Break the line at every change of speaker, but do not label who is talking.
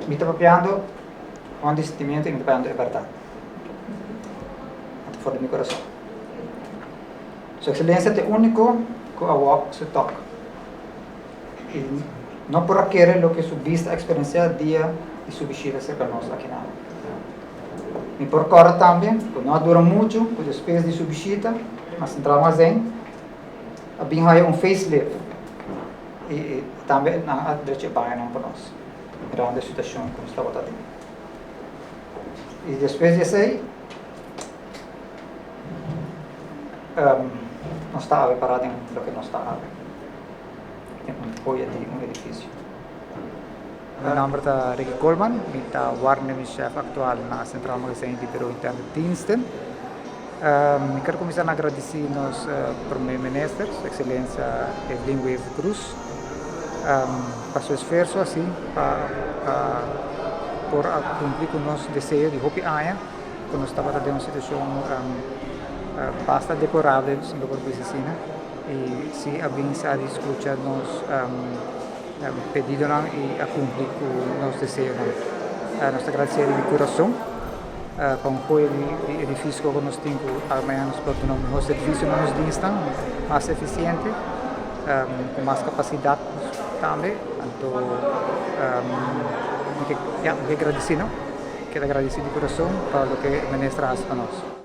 Mi ta papiando con di sentimiento y mi ta papiando e berdad. Ta for di mi corazon. Su Excelencia ta e unico cu a walk su talk. Y no por a kere loke su bista a experiencia dia di su bishita cerca nos akinan. Mi por corda tambe cu no a dura mucho cu despues di su bishita na Central Magazijn a bin haya un facelift y tambe nan a drecha e bañonan pa nos mirando e situacion cu nos tabata den. Y despues di esey nos ta awe para den loke nos ta awe, den un joya di un edificio. Mi nomber ta Ricky Koolman, mi ta waarnemingschef actual na Centraal Magazijn di Bureau Interne Diensten. Mi ker kuminsá na gradisí nos Prome Minister, Su Ekselencia Evelyn Wever Croes, pa su esfuerso así pa por a kumpli ku nos deseo di hopi aña ku nos tabata den un situashon basta deplorabel, si mi por bisa asina, i si a bin sa di skucha nos pedidonan i a kumpli ku nos deseonan. Nos ta gradisé di kurason pa un koe di edifisio ku nos tin ku mañana nos por duna un mihó servisio na nos dienstnan, mas efisiente, ku mas kapasidat tambe. Anto mi ke ya mi ke gradisí no, keda gradisí di kurason pa loke e minister a hasi pa nos.